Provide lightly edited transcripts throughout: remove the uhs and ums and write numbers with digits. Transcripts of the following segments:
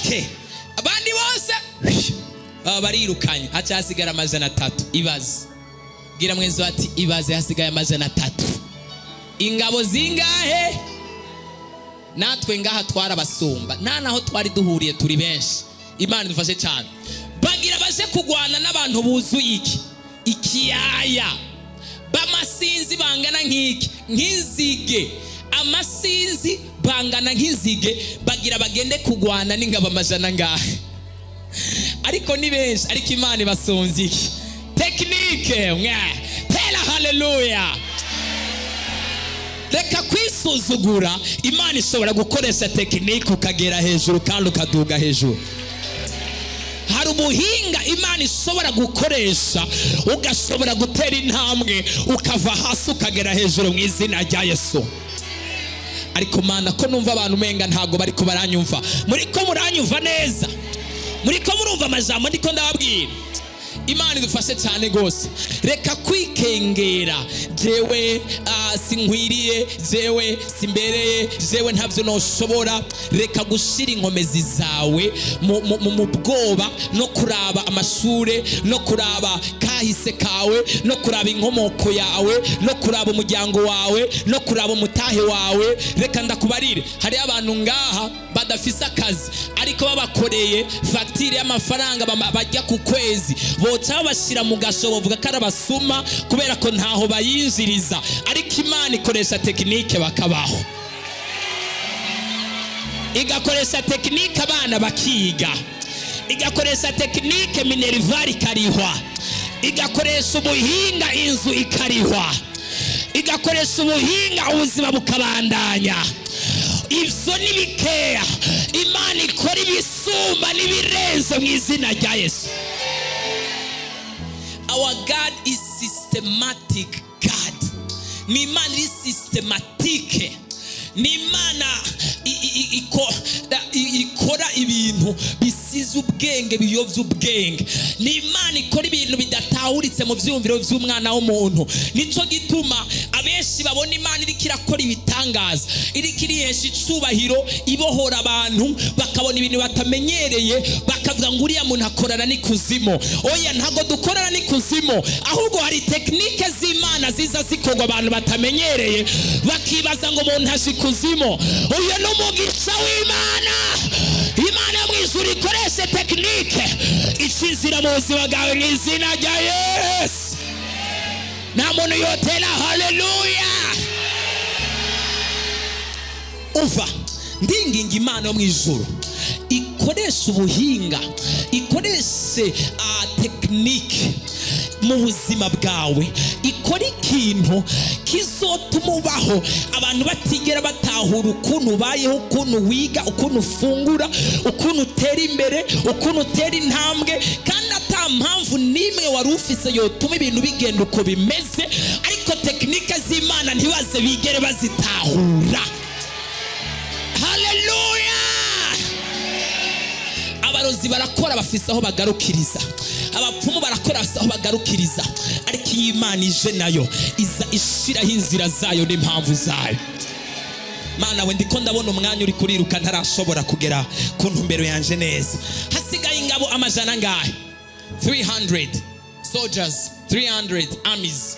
Okay, abandi bose baba barirukanye, haca hasigara 300. Ibaze, bwira mwenzi ati ibaze, hasigaye 300. Ingabo zingahe? Natwe ngaha twarabasumba, nta naho twari duhuriye, turi benshi. Imana idufashe cyane. Bagira baje kugwana n'abantu buzuye iki ikiyaya, b'amasinzi bangana nk'iki, nk'inzige, amasinzi bangana nk'inzige. Bagira bagende kugwana n'ingabo 100 ngahe, ariko ni benshi, ariko Imana ibasumvye iki technique. Mwe tera haleluya. Reka kwisuzugura, Imana ishobora gukoresha technique ukagera hejuru kandi ukaduga hejuru. Hari ubuhinga Imana ishobora gukoresha ugashobora gutera intambwe ukava hasi ukagera hejuru mu izina rya Yesu. Ariko Mana, ko numva abantu umenga ntago bariko baranyumva. Muriko muranyumva neza? Muriko murumva amajambo ndiko ndababwira? Imana idufashe cyane gose. Reka kwikengera, jewe sinkwiriye, jewe simbereye, jewe ntavyo noshobora. Reka gushira inkomezi zawe mu bwoba no kuraba amashure, no kuraba kahise kawe, no kuraba inkomoko yawe, no kuraba umuryango wawe, no kuraba umutahe wawe. Reka ndakubarire, hari abantu ngaha badafise akazi, ariko babakoreye facture y'amafaranga bajya ku kwezi, boca babashira mu gasho bavuga ko arabasuma kubera ko ntaho bayinjiriza. Ariko Imana ikoresha technique bakabaho, igakoresha technique abana bakiga, igakoresha technique minerval ikarihwa, igakoresha ubuhinga inzu ikarihwa, igakoresha ubuhinga ubuzima bukabandanya. Ivyo ni bikeya, Imana ikora ibisumba n'ibirenze mu izina rya Yesu. Our God is systematic God. Ni Imana iri systematique. Ni Imana ikora ibintu bisize ubwenge, biyovye ubwenge. Ni Imana ikora ibintu bidatahuritse mu vyumviro vy'umwana w'umuntu. Nico gituma abenshi babona Imana iriko irakora ibitangaza, iriko irihesha icubahiro, ibohora abantu, bakabona ibintu batamenyereye, bakavuga ngo uriya muntu akorana n'ikuzimu. Oya, ntago dukorana n'ikuzimu, ahubwo hari technique z'Imana ziza zikorwa abantu batamenyereye, bakibaza ngo umuntu aje ikuzimu. Uyu ni umugisha w'Imana. Imana yo mw'ijuru ikoreshe technique icizira mu buzima bwawe mu izina rya Yesu. Nta muntu yotera haleluya. Umva, ndinginga Imana yo mw'ijuru ikoreshe ubuhinga, ikoreshe technique mu buzima bwawe, ikora ikintu kizotuma ubaho abantu batigera batahura ukuntu ubayeho, ukuntu wiga, ukuntu ufungura, ukuntu utera imbere, ukuntu utera intambwe, kandi ata mpamvu n'imwe wari ufise yotuma ibintu bigenda uko bimeze. Ariko technique z'Imana ntibaze bigere bazitahura. Haleluya. Abarozi barakora bafise aho bagarukiriza, abapfumu barakora bafise aho bagarukiriza, ariko iyo Imana ije nayo iza ishiraho inzira zayo n'impamvu zayo. Mana we, ndiko ndabona umwanya uri kuriruka ntarashobora kugera ku ntumbero yanje neza. Hasigaye ingabo 100 ngahe? 300 soldiers, 300 armies.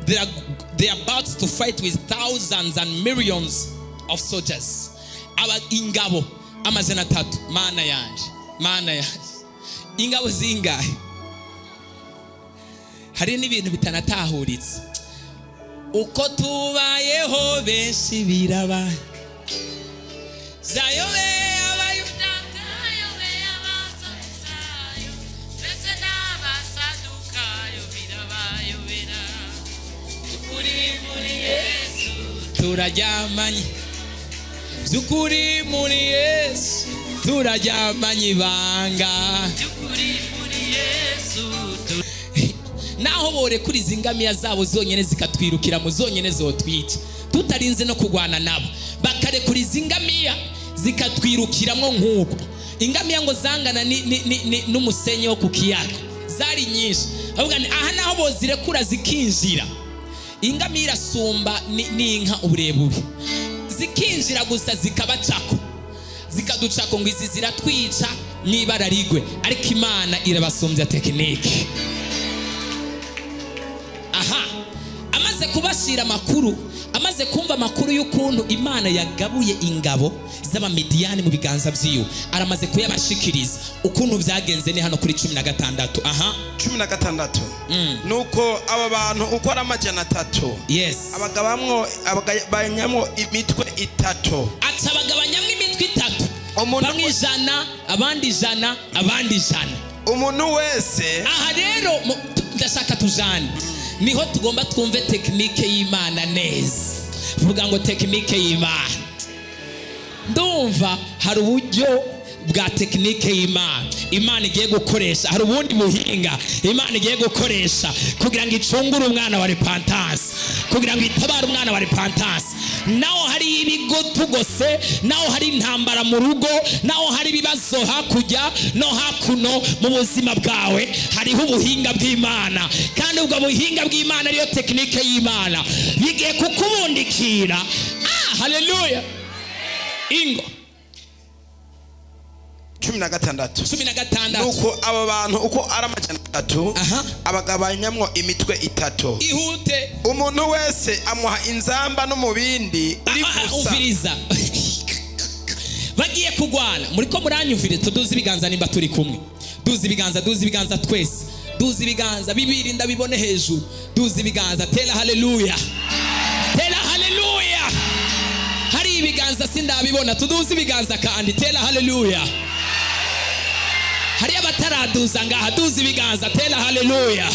They are about to fight with thousands and millions of soldiers. Aba ingabo 300. Mana yanje, Mana yanje, ingabo zingahe? Hari n'ibintu bitanatahuritse. Uko tubayeho benshi biraba zayobe abayuda ndetse n'abasadukayo birabayobera. By'ukuri muri Yesu turaryamanye, by'ukuri muri Yesu turaryamanye ibanga, by'ukuri muri Yesu. Naho borekura izi ngamiya zabo zonyene zikatwirukira mu zonyene zotwica, tutarinze no kugwana nabo, bakarekura izi ngamiya zikatwirukiramwo nk'uko ingamiya ngo zangana n'umusenyi wo ku kiyaga, zari nyinshi. Avuga ni aha naho bozirekura zikinjira, ingamiya irasumba n'inka uburebure, zikinjira gusa zikabacako, Zikaducako ngo izi ziratwica n'ibara rigwe, ariko Imana irabasumbya tekinike. Aha amaze kubashira amakuru, amaze kumva amakuru y'ukuntu Imana yagabuye ingabo z'Abamidiyani mu biganza vyiwe, aramaze kuyabashikiriza ukuntu vyagenze. Ni hano kuri 16. Aha 16. Nuko aba bantu uko ari 300, yes, abagabamwo abagabanyamwo imitwe itatu, aca abagabanyamwo imitwe itatu, bamwe 100, abandi 100, abandi 100. Umuntu wese. Aha rero ndashaka tujane, niho tugomba twumve tekinike y'Imana neza. Vuga ngo tekinike y'Imana. Ndumva hari uburyo bwa tekinike y'Imana Imana igiye gukoresha, hari ubundi buhinga Imana igiye gukoresha kugira ngo icungure umwana wa repentance, kugira ngo itabare umwana wa repentance. Naho hari ibigo tugose, naho hari intambara mu rugo, naho hari ibibazo hakurya no hakuno mu buzima bwawe, hariho ubuhinga bw'Imana, kandi ubwo buhinga bw'Imana ariyo tekinike y'Imana bigiye kukubundikira. Ah, haleluya. Ingo 16. 16. Nuko aba bantu uko ari 300, abagabanyamwo imitwe itatu, ihute. Umuntu wese amuha inzamba n'umubindi uri gusa. Umviriza, bagiye kugwana, muriko muranyumvire. Tuduze ibiganza nimba turi kumwe, duze ibiganza, duze ibiganza twese, duze ibiganza bibiri ndabibone hejuru, duze ibiganza, tera haleluya, tera haleluya. Hari ibiganza sindabibona, tuduze ibiganza kandi, tera haleluya. Hari abataraduza ngaha, duze ibiganza, tera haleluya.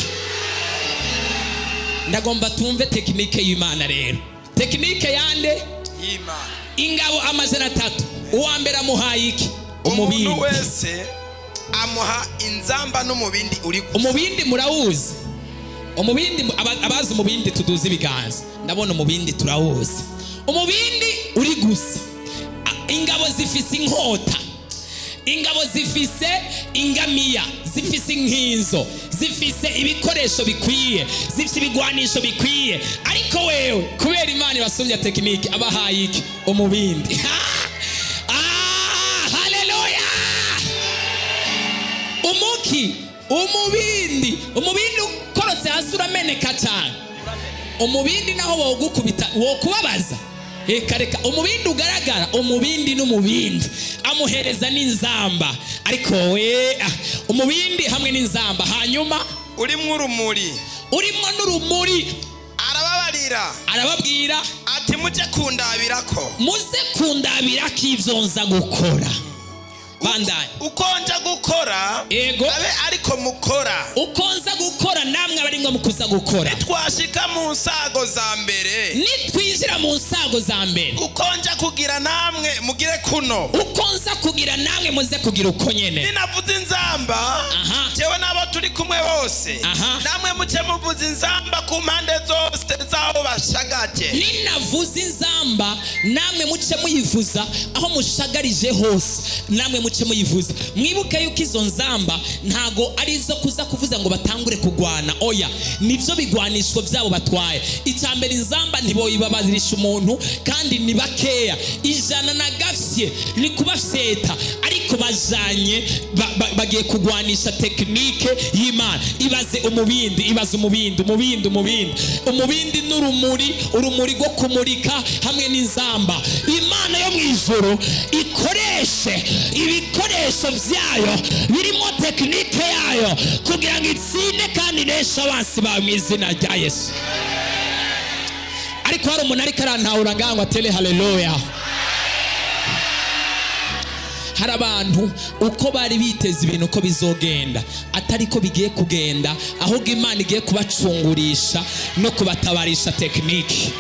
Ndagomba tumve tekinike y'Imana rero. Tekinike yande? Y'Imana. Ingabo 300, uwa mbere amuhaye iki? Umubindi. Umuntu wese amuha inzamba n'umubindi uri gusa. Umubindi murawuzi? Umubindi, abazi umubindi tuduze ibiganza. Ndabona umubindi turawuzi. Umubindi uri gusa. Ingabo zifise inkota, ingabo zifise ingamiya, zifise inkinzo, zifise ibikoresho bikwiye, zifise ibigwanisho bikwiye, ariko wewe kubera Imana ibasumbya tekinike abahaye iki? Umubindi. Ah, haleluya. Umuki, umubindi, umubindi ukorotse hasi urameneka cyane. Umubindi naho wogukubita wokubabaza. Reka reka, umubindi ugaragara, umubindi n'umubindi amuhereza n'inzamba, ariko we umubindi hamwe n'inzamba, hanyuma urimwo urumuri, urimwo n'urumuri. Arababarira, arababwira ati muje kundabirako, muze kundabirako ivyo nza gukora. Bandanye. Uko nja gukora, ego, abe ariko mukora. Uko nza gukora namwe abarimwe mukuza gukora. Nitwashika mu nsago za mbere, nitwinjira mu nsago za mbere, uko nja kugira namwe mugire kuno, uko nza kugira namwe muze kugira uko nyene. Ninavuza inzamba, jewe nabo turi kumwe bose, namwe muce muvuza inzamba ku mpande zose zaho bashagaje. Ninavuza inzamba namwe muce muyivuza aho mushagarije hose, namwe muce muyivuza. Mwibuke yuko izo nzamba ntago ari izo kuza kuvuza ngo batangure kugwana, oya, nivyo bigwanishwa byabo batwaye. Icambere, inzamba ntiboyibabazirisha umuntu, kandi ni bakeya, 100 na gafye ni kubafyeta, ariko bajanye bagiye kugwanisha tekinike y'Imana. Ibaze umubindi, ibaze umubindi, umubindi, umubindi, umubindi n'urumuri, urumuri rwo kumurika hamwe n'inzamba. Imana yo mwijuru ikoreshe ibikoresho vyayo birimo tekinike yayo kugira ngo itsinde kandi ineshe abansi bawe mu izina rya Yesu. Ariko hari umuntu ariko arantahura ngaho ngo atere haleluya. Hari abantu uko bari biteze ibintu uko bizogenda atari ko bigiye kugenda, ahubwo Imana igiye kubacungurisha no kubatabarisha tekinike.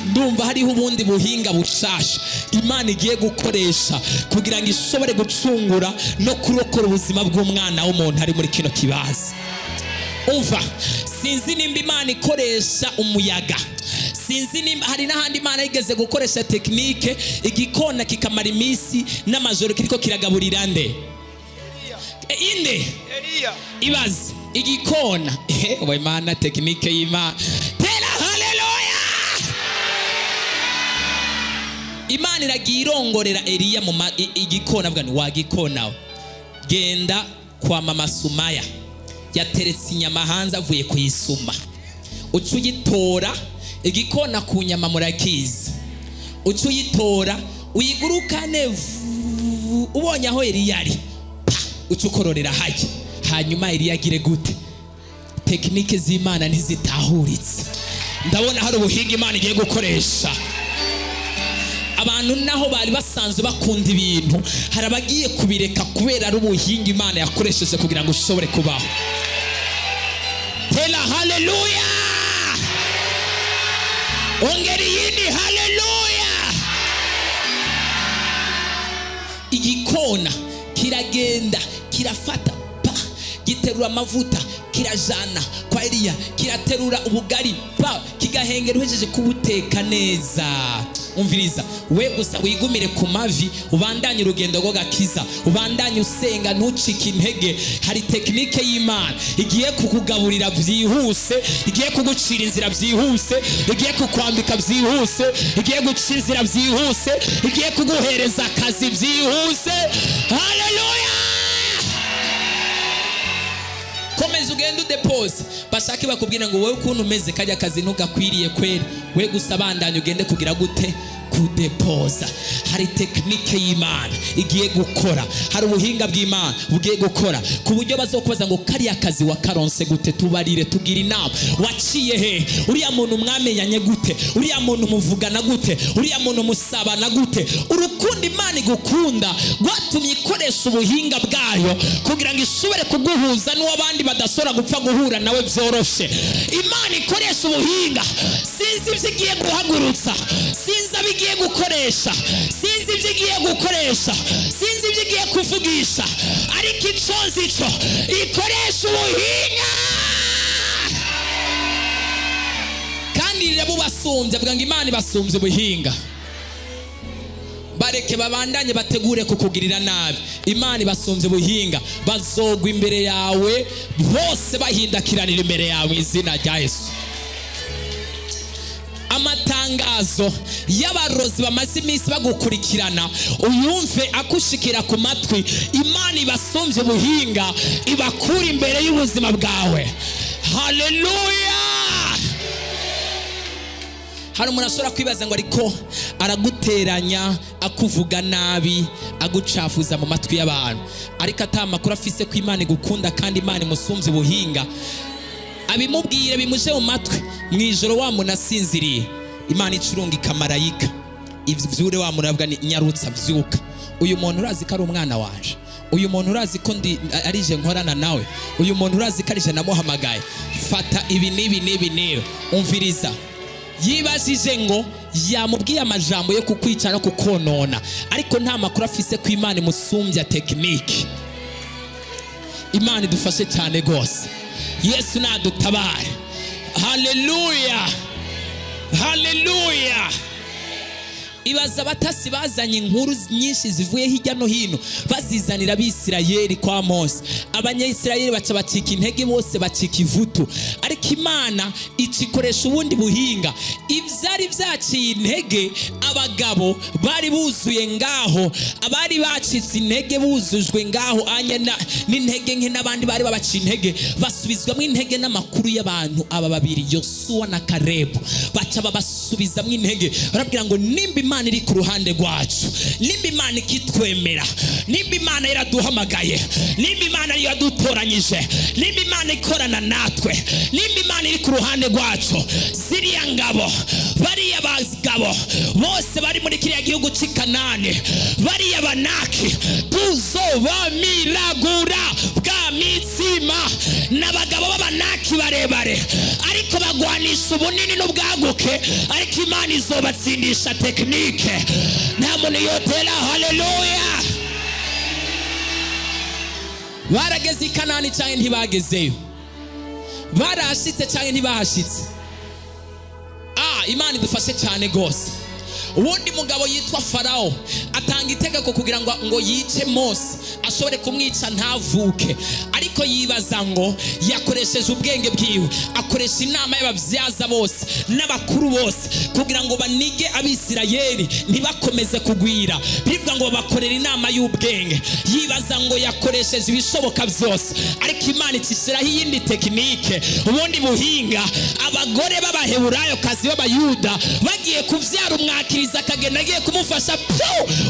Ndumva hariho ubundi buhinga bushasha Imana igiye gukoresha kugira ngo ishobore gucungura no kurokora ubuzima bw'umwana w'umuntu ari muri kino kibazo. Umva, sinzi nimba Imana ikoresha umuyaga, sinzi nimba hari n'ahandi Imana yigeze gukoresha tekinike igikona kikamara iminsi n'amajoro kiriko kiragaburira nde? Inde? Ibaze igikona. We Imana, tekinike y'Imana. Tera haleluya. Imana iragiye irongorera Eliya mu igikona, avuga ni wagikona we, genda kwa mama Sumaya, yateretse inyama hanze avuye kuyisuma, uca uyitora igikona ku nyama murakizi, uca uyitora uyigurukane, ubonye aho Eliya ari uca ukororera hajya, hanyuma Eliya agire gute? Tekinike z'Imana ntizitahuritse. Ndabona hari ubuhinga Imana igiye gukoresha. Abantu naho bari basanzwe bakunda ibintu, hari abagiye kubireka kubera ari ubuhinga Imana yakoresheje kugira ngo ushobore kubaho. Tera haleluya, ongera iyindi haleluya. Igikona kiragenda kirafata pa, giterura amavuta kirajana kwa Eliya, kiraterura ubugari pa, kigahengera uhejeje kubuteka neza. Umviriza we gusa wigumire ku mavi, ubandanye urugendo rwo gakiza, ubandanye usenga, ntucike intege. Hari tekinike y'Imana igiye kukugaburira byihuse, igiye kugucira inzira byihuse, igiye kukwambika byihuse, igiye gucira inzira byihuse, igiye kuguhereza akazi byihuse. Haleluya! Komeza ugende udepose, bashake bakubwira ngo wowe ukuntu umeze kajya kazi ntugakwiriye kweri, we gusa bandanye ugende kugira gute? Kudepoza. Hari tekinike y'Imana igiye gukora, hari ubuhinga bw'Imana bugiye gukora ku buryo bazokubaza ngo kariya kazi wakaronse gute, tubarire, tugira inama, waciye he, uriya muntu mwamenyanye gute, uriya muntu muvugana gute, uriya muntu musabana gute. Urukundo Imana igukunda rwatumye ikoresha ubuhinga bwayo kugira ngo ishobore kuguhuza n'uwabandi badashobora gupfa guhura nawe byoroshe. Imana ikoresha ubuhinga, sinzi ibyo igiye guhagurutsa, sinzi abigiye gukoresha, sinzi ibyo igiye gukoresha, sinzi ibyo igiye kuvugisha, ariko icyo nzi cyo ikoresha ubuhinga kandi irabubasumbye. Avuga ngo Imana ibasumbye ubuhinga. Bareke babandanye bategure kukugirira nabi, Imana ibasumbye ubuhinga, bazogwa imbere yawe bose bahindakiranira imbere yawe izina rya Yesu. Amatangazo y'abarozi bamaze iminsi bagukurikirana uyumve akushikira ku matwi, Imana ibasumbye ubuhinga ibakura imbere y'ubuzima bwawe. Haleluya! Hari umuntu ashobora kwibaza ngo ariko araguteranya, akuvuga nabi, agucafuza mu matwi y'abantu, ariko atamakuru afise ko Imana igukunda kandi Imana imusumbye ubuhinga. Abimubwire bimuje mu matwi mu ijoro wa muntu asinziriye, Imana icurunga ikamarayika ivyure wa muntu avuga ni nyarutsa vyuka, uyu muntu urazi ko ari umwana wanje, uyu muntu urazi ko ndi arije nkorana nawe, uyu muntu urazi ko arije namuhamagaye, fata ibi n'ibi n'ibi n'ibi. Umviriza, yibajije ngo yamubwiye amajambo yo kukwica no kukonona, ariko nta makuru afise ko Imana imusumbya tekinike. Imana idufashe cyane gose, Yesu nadutabare. Haleluya, haleluya. Ibaza abatasi bazanye inkuru nyinshi zivuye hirya no hino bazizanira Abisirayeli kwa Mose. Abanyayisirayeli baca bacika intege bose bacika ivutu, ariko Imana icikoresha ubundi buhinga. Ivyari vyaciye intege abagabo bari buzuye ngaho, abari bacitse intege buzujwe ngaho anye n'intege nke n'abandi bari babaciye intege basubizwamo intege n'amakuru y'abantu aba babiri, Yosuwa na Kalebu. Baca babasubizamwo intege, barabwira ngo nimba Imana iri ku ruhande rwacu, nimba Imana ikitwemera, nimba Imana yaraduhamagaye, nimba Imana yadutoranyije, nimba Imana ikorana natwe, nimba Imana iri ku ruhande rwacu, ziriya ngabo, bariya bagabo bose bari muri kiriya gihugu cy'i Kanani, bariya banaki tuzobamiragura bwa mitsima. N'abagabo b'abanaki barebare ariko bagwanisha ubunini n'ubwaguke, ariko Imana izobatsindisha tekinike. Nta muntu yotera haleluya. Barageze i Kanani cyangwa ntibagezeyo? Barashitse cyangwa ntibahashitse? Imana idufashe cyane gose. Uwundi mugabo yitwa Farao atanga itegeko kugira ngo yice Mose, ashobore kumwica ntavuke. Ariko Ariko yibaza ngo yakoresheje ubwenge bwiwe, akoresha inama y'abavyaza bose n'abakuru bose kugira ngo banige Abisirayeli ntibakomeze kugwira. Bivuga ngo babakorera inama y'ubwenge. Yibaza ngo yakoresheje ibishoboka byose, ariko Imana ikishyiraho iyindi tekinike, ubundi buhinga. Abagore b'Abaheburayo kazi b'Abayuda bagiye kuvyara umwakiriza akagenda agiye kumufasha,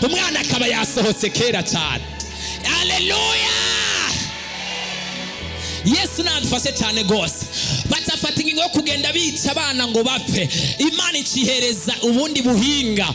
umwana akaba yasohotse kera cyane. Haleluya! Yesu nadufashe cyane gose. Batafata ingingo yo kugenda bica abana ngo bapfe. Imana ikihereza ubundi buhinga.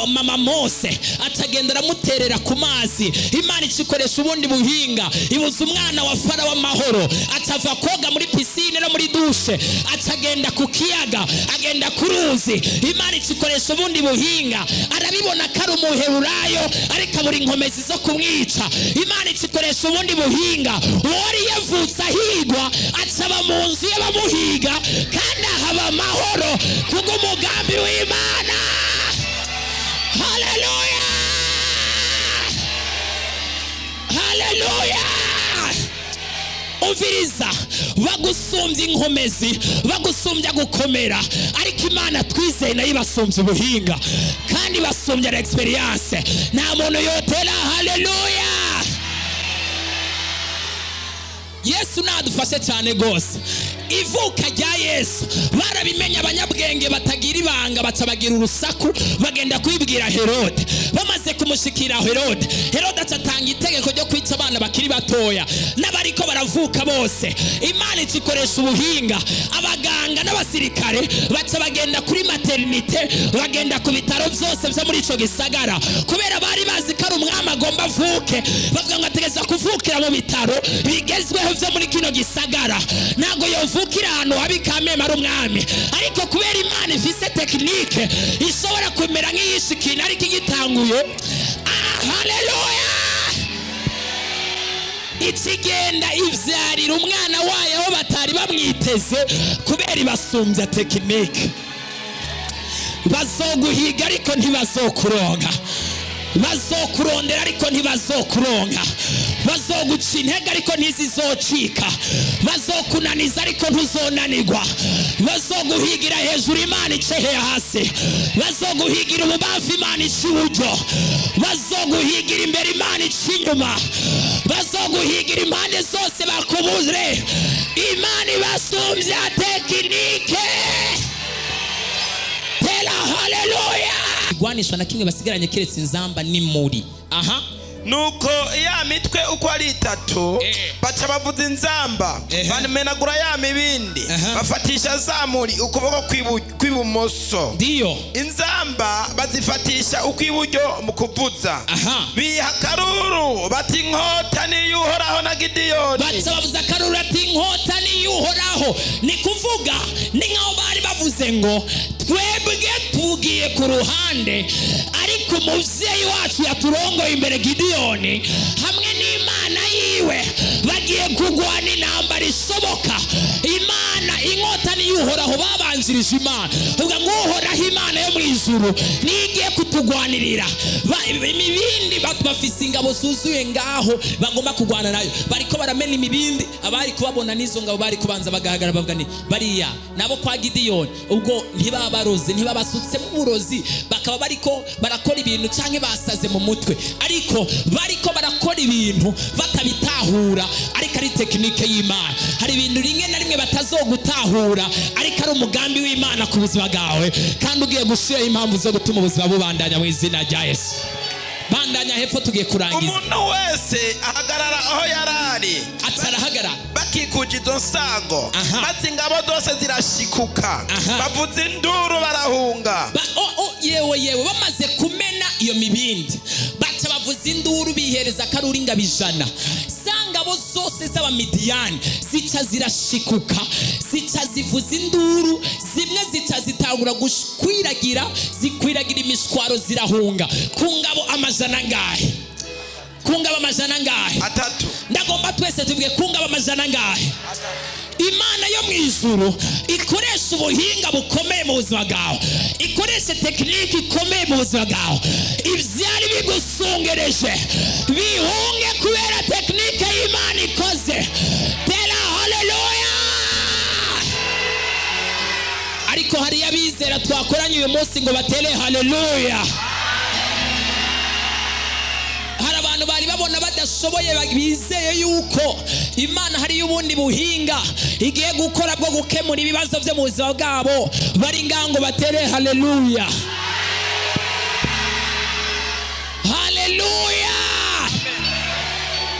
Mama Mose atagenda aramuterera ku mazi. Imana ikikoresha ubundi buhinga, ibuza umwana wa Farawo amahoro. Atava koga muri piscine no muri dushe, atagenda ku kiyaga, agenda ku ruzi. Imana ikikoresha ubundi buhinga, arabibona ko ari Umuheburayo ariko abura inkomezi zo kumwica. Imana ikikoresha ubundi buhinga, uwari yavutse ahigwa acaba mu nzu y'abamuhiga, kandi ahaba amahoro kubw'umugambi w'Imana. Haleluya! Haleluya! Umviriza, bagusumbya inkomezi, bagusumbya gukomera, ariko Imana twizeye nayo ibasumbya ubuhinga, kandi basumbya experience. Nta muntu yotera haleluya. Yesu nadufashe cyane gose. Ivuka rya Yesu barabimenya abanyabwenge batagira ibanga, bacabagira urusaku, bagenda kwibwira Herode. Bamaze kumushikira Herode, Herode atanga itegeko ryo kwica abana bakiri batoya n'abariko baravuka bose. Imana ikikoresha ubuhinga, abaganga n'abasirikare baca bagenda kuri maternité, bagenda ku bitaro byose byo muri ico gisagara, kubera bari bazi ko ari umwami agomba avuke. Bavuga ngo ategeza kuvukira mu bitaro bigezweho byo muri kino gisagara, ntago yovukira ahantu habi kameme ari umwami. Ariko kubera Imana ifise tekinike ishobora kumera nk'iyishikina ariko igitanguye. Haleluya! Ikigenda ivyarira umwana wayo aho batari bamwiteze, kubera ibasumbya tekinike. Bazoguhiga ariko ntibazokuronka, bazokurondera ariko ntibazokuronka, bazoguca intege ariko ntizizocika, bazokunaniza ariko ntuzonanirwa, bazoguhigira hejuru Imana ice hasi, bazoguhigira ububamfu Imana ice iburyo, bazoguhigira imbere Imana ice inyuma, bazoguhigira impande zose bakubure. Imana ibasumbya tekinike. Tela haleluya! Igwanishwa na kimwe basigaranye keretse inzamba n'imuri. Aha. Nuko ya mitwe uko ari itatu baca bavuza inzamba, bamenagura ya mibindi, bafatisha zamuri ukuboko kw'ibumoso. Ndiyo. Inzamba bazifatisha ukw'iburyo mu kuvuza. Biha akaruru bati inkota ni y'Uhoraho na Gidiyoni. Baca bavuza akaruru ati inkota ni y'Uhoraho. Ni kuvuga ni nkaho bari bavuze ngo twebwe tugiye ku ruhande, ariko umuvyeyi wacu yaturongoye imbere Gidiyoni hamwe n'Imana yiwe bagiye kugwana intambara ishoboka. Imana inkota ni y'Uhoraho, babanjirije Imana. Uvuga ngo Uhoraho Imana yo mu ijuru nigiye kutugwanirira. Imibindi bafise ingabo zuzuye ngaho bagomba kugwana nayo, bariko baramena imibindi. Abari kubabona n'izo ngabo bari kubanza bagahagarara bavuga ni bariya nabo kwa Gidiyoni, ubwo ntibabaroze, ntibabasutsemo uburozi, bakaba bariko barakora ibintu canke basaze mu mutwe, ariko bariko barakora ibintu batabitahura, ariko ari tekinike y'Imana. Hari ibintu rimwe na rimwe batazogutahura, ariko ari umugambi w'Imana ku buzima bwawe, kandi ugiye gushira impamvu zo gutuma ubuzima bubandanya mu izina rya Yesu. Bandanya hepfo tugiye kurangiza. Umuntu wese ahagarara aho yarari, atarahagarara, bakikuje izo nsago, maze ingabo zose zirashikuka, bavuza induru barahunga. Yewe bamaze kumena iyo mibindi, baca bavuza induru bihereza akaruru ingabo 100. Za ngabo zose z'Abamidiyani zica zirashikuka, zica zivuza induru, zimwe zica zitangura gukwiragira, zikwiragira imishwaro zirahunga. Ku ngabo amajana angahe? Ku ngabo amajana angahe? 3. Ndagomba twese tuvuge ku ngabo amajana angahe? Imana yo mu ijuru ikoresha ubuhinga bukomeye mu buzima bwawe, ikoresha tekinike ikomeye mu buzima bwawe. Ivyari bigusungereje bihunge kubera tekinike y'Imana ikoze. Ariko hari abizera twakoranye uyu munsi ngo batere haleluya. Hari abantu bari babona badashoboye, bizeye yuko Imana hari ubundi buhinga igiye gukora bwo gukemura ibibazo byo mu buzima bwabo, bari ngango batere haleluya. Haleluya.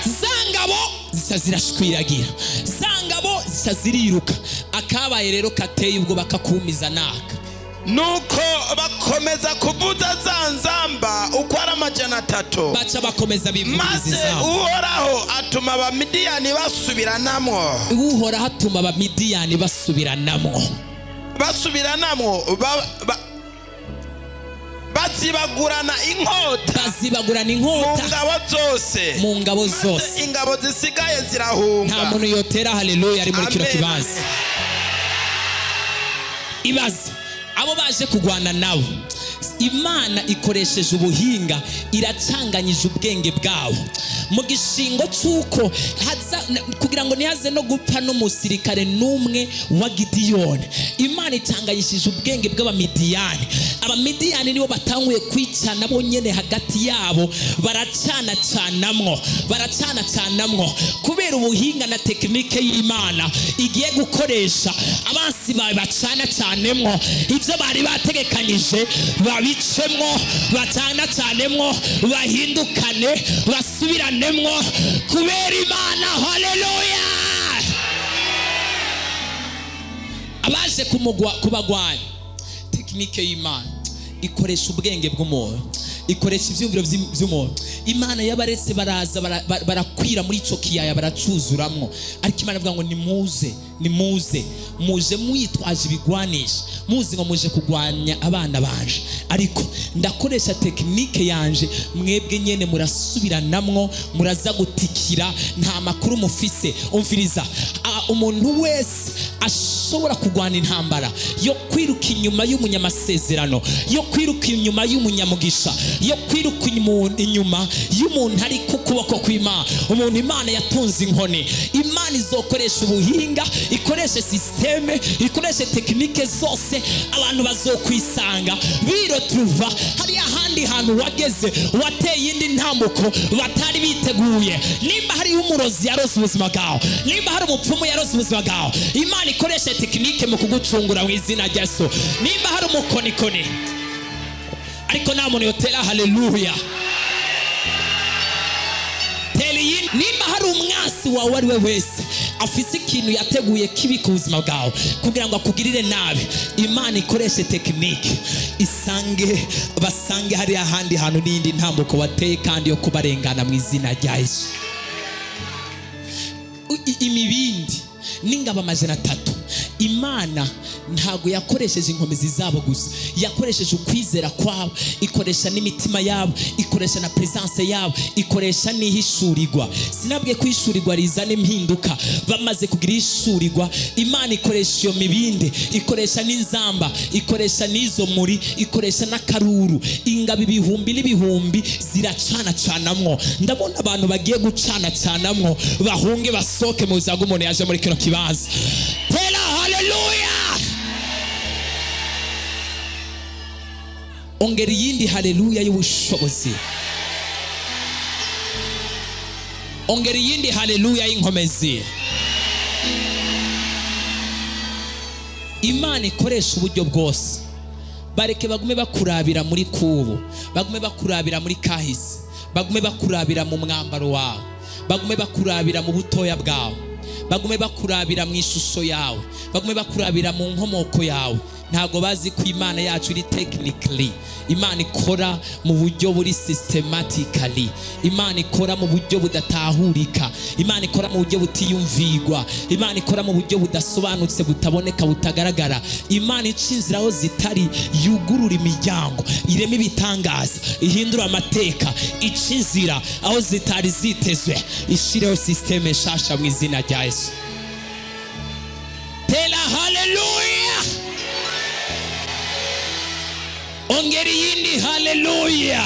Zangabo zisa zirashwiragira, zangabo zisa ziriruka. Akabaye rero kateye ubwo bakakumiza naka. Nuko bakomeza kuvuza za nzamba uko ari 300, baca bakomeza bivuza maze inzamba. Uhoraho atuma Abamidiyani basubiranamwo. Uhoraho atuma Abamidiyani basubiranamwo, basubiranamwo bazibagurana inkota, bazibagurana inkota mu ngabo zose, mu ngabo zose. Ingabo zisigaye zirahunga. Nta muntu yotera haleluya ari muri kino kibanza. Ibaze abo baje kugwana nabo, Imana ikoresheje ubuhinga iracanganyije ubwenge bwabo mu gishingo cy'uko kugira ngo ntihaze no gupfa n'umusirikare n'umwe wa Gidiyoni. Imana itanganyishije ubwenge bw'Abamidiyani. Abamidiyani nibo batanguye kwicana bonyene hagati yabo, baracanacanamwo, baracanacanamwo kubera ubuhinga na tekinike y'Imana igiye gukoresha. Abansi bawe bacana canemwo, ivyo bari bategekanyije babicemwo, bacanacanemwo, bahindukane, basubiranемwo kubera Imana. Haleluya. Abaje kubagwanya, tekinike y'Imana ikoresha ubwenge bw'umuntu, ikoresha ivyumviro by'umuntu. Imana yabaretse baraza barakwira muri ico kiyaya, baracuzuramwo. Ariko Imana ivuga ngo nimuze, nimuze, muje mwitwaje ibigwanisha, muzi ngo muje kugwanya abana banje, ariko ndakoresha tekinike yanje, mwebwe nyene murasubiranamwo, muraza gutikira, nta makuru mufise. Umviriza, umuntu wese ashobora kugwana intambara yo kwiruka inyuma y'umunyamasezerano, yo kwiruka inyuma y'umunyamugisha, yo kwiruka inyuma y'umuntu ari ku kuboko kw'Imana, umuntu Imana yatunze inkoni. Imana izokoresha ubuhinga, ikoreshe systeme, ikoreshe tekinike zose, abantu bazokwisanga birotruva hari ahandi hantu wageze, wateye indi ntambuko batari biteguye. Nimba hari umurozi yarose ubuzima bwawe, nimba hari umupfumu yarose ubuzima bwawe, Imana ikoreshe tekinike mu kugucungura mu izina rya Yesu. Nimba hari umukonikoni, ariko nta muntu yotera haleluya. Nimba hari umwasi wawe ari we wese afise ikintu yateguye kibi ku buzima bwawe kugira ngo akugirire nabi, Imana ikoreshe tekinike isange basange hari ahandi hantu n'indi ntambuko wateye kandi yo kubarengana mu izina rya Yesu. Imibindi n'ingabo 300, Imana ntago yakoresheje inkomezi zabo gusa, yakoresheje ukwizera kwabo, ikoresha n'imitima yabo, ikoresha na presence yabo, ikoresha n'ihishurirwa. Sinabwiye ko ishurirwa rizana impinduka. Bamaze kugira ishurirwa, Imana ikoresha iyo mibindi, ikoresha n'inzamba, ikoresha n'izo muri, ikoresha n'akaruru. Ingabo ibihumbi n'ibihumbi ziracana canamwo. Ndabona abantu bagiye gucana canamwo, bahunge basoke mu buzima bw'umuntu yaje muri kino kibanza. Tera haleluya. Ongera iyindi haleluya y'ubushobozi. Ongera iyindi haleluya y'inkomezi. Imana ikoresha uburyo bwose. Bareke bagume bakurabira muri kubu, bagume bakurabira muri kahise, bagume bakurabira mu mwambaro wawe, bagume bakurabira mu butoya bwawe, bagume bakurabira mu ishusho yawe, bagume bakurabira mu nkomoko yawe. Ntago bazi ko Imana yacu iri technically, Imana ikora mu buryo buri systematically, Imana ikora mu buryo budatahurika, Imana ikora mu buryo butiyumvigwa, Imana ikora mu buryo budasobanutse, butaboneka, butagaragara. Imana ica inzira aho zitari, yugurura imiryango, irema ibitangaza, ihindura amateka, ica inzira aho zitari zitezwe, ishireho systeme nshasha mu izina rya Yesu. Tera haleluya. Ongera iyindi haleluya.